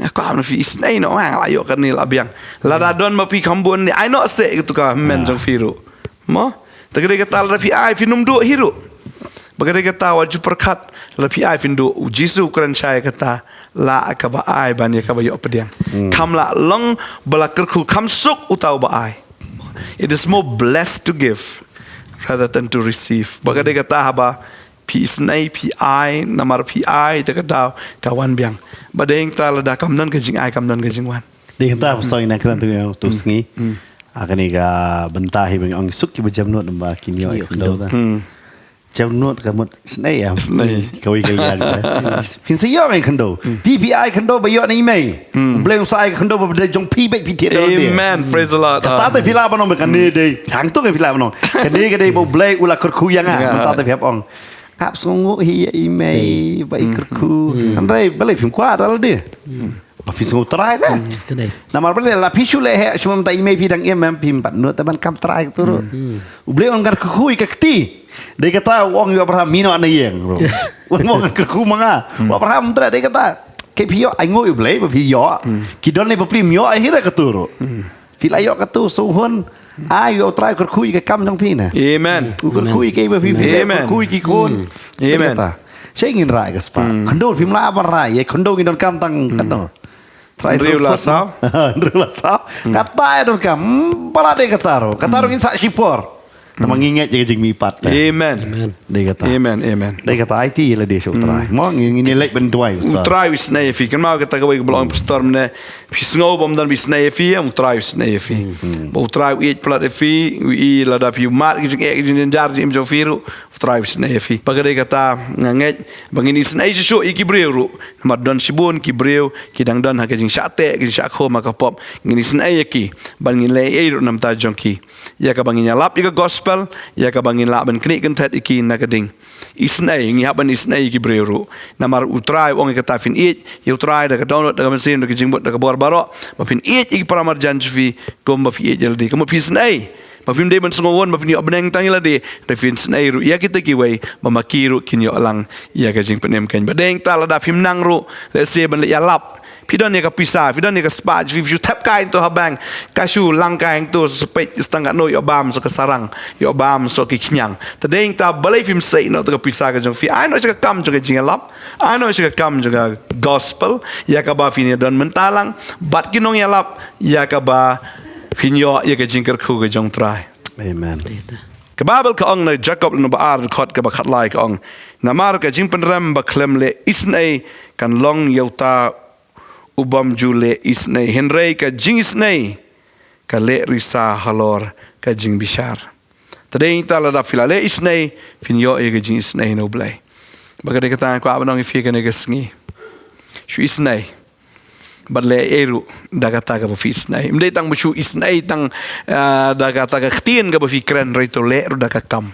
Nga kwah ban phi isnei noh nga la ïoh kane la biang. Lada don ma phi kham bun ne ai noh seh kato ka hynmen jong phi ruh. Mo? Te ka dei kata lada phi ai phin ym duh hi ruh. Ba ka dei kata wat ju pyrkhat lada phi ai phin duh. U Jisu u kren shai kata la kaba ai ban ïa kaba ïoh pdiang. Kham lah long ba la kyrkhu kham suk uta uba ai. It is more blessed to give rather than to receive. Ba ka dei kata haba Phi isynei, phi ai, namar phi ai, da ka daw, ka wan biang. Ba dei ta lada kam don ka jingai, kam don ka jingwan. Dei ta, pastor, ina kren tu, tu sngi. Ha kane ka bynta hi ba ngi ong suk kiba jemnud, ba kin ïoh ïa ka khyndew ta. Jemnud ka mut isynei, ïa. Isynei. Kawei ka liang ta. Phin sa ïoh ïa ka khyndew. Phi, phi ai khyndew ba ïoh na i mei. U Blei un sa ai ka khyndew ba dei jong phi beit, phi thied. Amen. Praise the Lord. Kata te phi lah ban ong ba kane dei. Hangtu ka phi lah ban ong. Kane ka dei ba U Blei u la kyrkhu ïa nga. Mynta te phi hap ong. Hap sngewnguh hi ïa i mei ba i kyrkhu. Hynrei balei phim kwah da lade? Ba phi sngew trai te. Namar balei la phi shu leh heh shu mynta i mei phi dang im, em, phim pat nud te ban kam trai katu ruh. U Blei un ngan kyrkhu ïa ka kti. Dei kata u ong ïa u Abraham, mih noh na ïing ruh. Un ong ngan kyrkhu ma nga. U Abraham trai dei kata. Ke phi ïoh, ai nguh ïa U Blei ba phi ïoh. Ki don ne ba phi ym ïoh, ai hi da katu ruh. Phi la ïoh katu, sngewhun. Ai ïa U Trai kyrkhu ïa ka kam jong phi na. Amen. U kyrkhu ïa ka ba phi, phi kyrkhu ïa ki khun. Amen. Kata. Sha ngin rai ka spah. Khyndew phim lah ban rai, ïa khyndew ngin donkam tang khyndew. Trai hynriew la saw. Hynriew la saw. Kata ïa donkam. Ba la dei kata ruh. Kata ruh ngin sah shipor. Namar ngi ngeit ïa ka jingmihpat. Amen. Dei kata. Amen, amen. Dei kata, aiti ïa lade sha U Trai. Mo ngin, ngin ïa leit ban duwai. U Trai u isynei ïa phi. Kynmaw kata kawei kaba la ong pastor mynne. Phi sngew ba ym don ba isynei ïa phi, U Trai u isynei ïa phi. Ba U Trai u ïeit palat ïa phi, u i lada phi mad ki jingeh ki jingjynjar jingim jong phi ruh, U Trai u isynei ïa phi. Ba ka dei kata nga ngeit ba ngin isynei shuh shuh ïa ki briew ruh. Namar don shibun ki briew ki dang don ha ka jingshah teh, ka jingshah khum ha ka pop. Ngin isynei ïa ki. Ba ngin leh ei ruh na bynta jong ki. Ïa kaba ngin ïalap ïa ka gospel, ïa kaba ngin lah ban knieh kynthet ïa ki na ka ding. Isynei, ngi hap ban isynei ïa ki briew ruh. Namar U Trai u ong ïa kata phin ïeit ïa U Trai da ka dohnud, da ka mynsiem, da ka jingmut, da ka bor baroh. Ba phin ïeit ïa ki para marjan jong phi, kumba phi ïeit ïa lade. Kumba phi isynei. Ba phim dei ban sngewhun ba phin ïoh bneng tang ïa lade. Da phin isynei ruh ïa kita kiwei, ba ma ki ruh kin ïoh lang ïa ka jingpynim kein. Ba dei ta lada phim nang ruh, lehse ban leit ïalap. Phi don ïa ka pisa, phi don ïa ka spah, phi, phi shu thep kai hangto ha bank, ka shu lang kai hangto, sa peit, sa tang katno ïoh bam, sa ka sarang, ïoh bam, sa ki khñiang. Te dei ta balei phim sei noh ïa ka pisa ka jong phi, ai noh sha ka kam jong ka jingïalap, ai noh sha ka kam jong ka gospel, ïa kaba phin ïa don mynta lang, bad ki nongïalap, ïa kaba phin ïoh ïa ka jingkyrkhu ka jong U Trai. Amen. Ka Baibl ka ong na Jakob lynnong ba ar dkhot kaba khatlai ka ong, namar ka jingpynrem ba khlem leh isynei kan long ïa uta u bym ju leh isynei, hynrei ka jingisynei ka leh risa halor ka jingbishar. Te dei ta lada phi la leh isynei, phin ïoh ïa ka jingisynei na U Blei. Ba ka dei kata nga kwah ban ong ïa phi kane ka sngi. Shu isynei. Bad leh ei ruh da kata kaba phi isynei. Ym dei tang ba shu isynei tang, ah, da kata ka ktien kaba phi kren, hynrei to leh ruh da ka kam.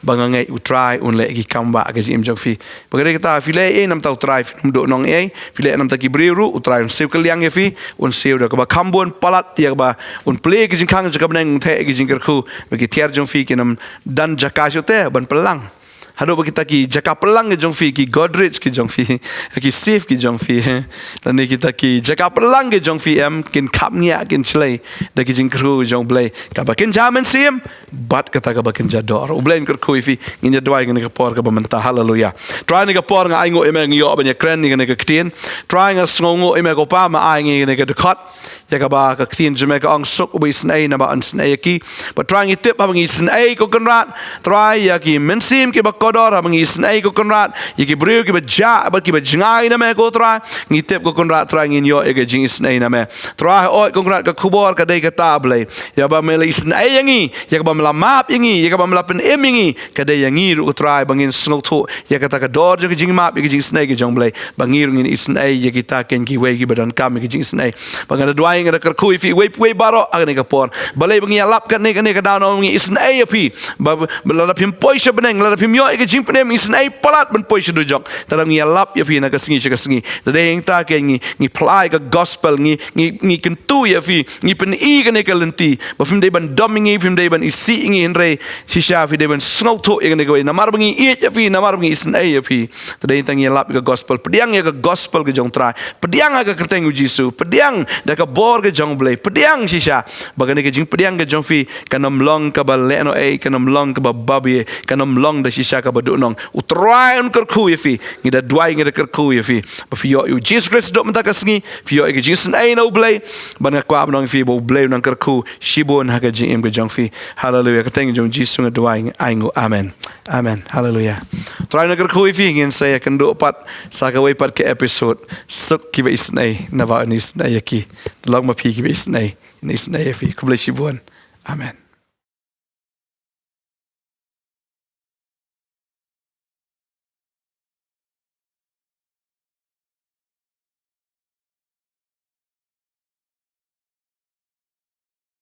Ba nga ngeit U Trai un leh ki kam ba ha ka jingim jong phi. Ba ka dei kata phi leh ei na bynta U Trai, phin ym duh nong ei. Phi leh na bynta ki briew ruh, U Trai un siew kylliang ïa phi, un siew da kaba kham bun palat, ïa kaba un plie ki jingkhang jong ka bneng, theh ki jingkyrkhu, ba ki tiar jong phi kin ym don jaka shuh te ban pynlang. Haduh ba kita ki jaka pynlang ki jong phi, ki Godrej ki jong phi, ki safe ki jong phi, lane kita ki jaka pynlang ki jong phi, em, kin khapngiah, kin shlei da ki jingkyrkhu jong U Blei, kaba kynja mynsiem bad kata kaba kynja dor. U Blei un kyrkhu ïa phi. Ngin ïa duwai ha kane ka por kaba mynta. Haleluya. Trai, ha kane ka por nga ainguh ïa me, nga ïoh ban ïa kren ïa kane ka ktien. Trai, nga sngewnguh ïa me ko Pa, me ai ïa ngi ïa kane ka dkhot. Ïa kaba ka ktien jong me ka ong, suk uba isynei, namar yn isynei ïa ki. Bad Trai, ngi tip haba ngi isynei, ko Kynrad, Trai, ïa ki mynsiem kiba kordor, haba ngi isynei, ko Kynrad, ïa ki briew kiba jah bad kiba jngai na me, ko Trai, ngi tip, ko Kynrad, Trai, ngin ïoh ïa ka jingisynei na me. Trai, hooid, ko Kynrad, ka khubor ka dei kata, Blei, ïa ba me la isynei ïa ngi, ïa kaba me la map ïa ngi, ïa kaba me la pynim ïa ngi, ka dei ïa ngi ruh, ko Trai, ba ngin sngewthuh ïa kata ka dor jong ka jingmap, ïa ka jingisynei ka jong U Blei, ba ngi ruh ngin isynei ïa kita kein kiwei kiba donkam ïa ka jingisynei. Ba nga da duwai, nga da kyrkhu ïa phi uwei pa uwei baroh ha kane ka por. Balei ba ngi ïalap katne, kane ka daw, namar ba ngi isynei ïa phi. Ba, ba lada phim poi sha bneng, lada phim ïoh ïa ka jingpynim, ngi isynei palat ban poi sha dujok. Te lada ngi ïalap ïa phi na ka sngi sha ka sngi, te dei hangta kein ngi, ngi phla ïa ka gospel, ngi, ngi, ngi kyntu ïa phi, ngi pyni kane ka lynti. Ba phim dei ban dom ïa ngi, phim dei ban isih ïa ngi, hynrei shisha phi dei ban sngewthuh ïa kane kawei. Namar ba ngi ïeit ïa phi, namar ba ngi isynei ïa phi. Te dei hangta ngi ïalap ïa ka gospel, pdiang ïa ka gospel ka jong U Trai. Pdiang ha ka kyrteng U Jisu, pdiang da ka bor ka jong U Blei, pdiang shisha. Ba kane ka jingpdiang ka jong phi kan ym long kaba lehnohei, kan ym long kaba babe, kan ym long da shisha kaba duhnong. U Trai un kyrkhu ïa phi. Ngi da duwai, ngi da kyrkhu ïa phi. Ba phi ïoh ïa u Jisu Khrist haduh mynta ka sngi. Phi ïoh ïa ka jingsngewbha na U Blei. Bad nga kwah ban ong ïa phi ba U Blei un nang kyrkhu shibun ha ka jingim ka jong phi. Haleluya. Ka kyrteng jong U Jisu nga duwai, nga ai nguh. Amen. Amen. Haleluya. Trai un nang kyrkhu ïa phi. Ngin sa ïakynduh pat sa kawei pat ka episode. Suk kiba isynei naba un isynei ïa ki. Long ma phi kiba isynei, un isynei ïa phi. Khublei shibun. Amen.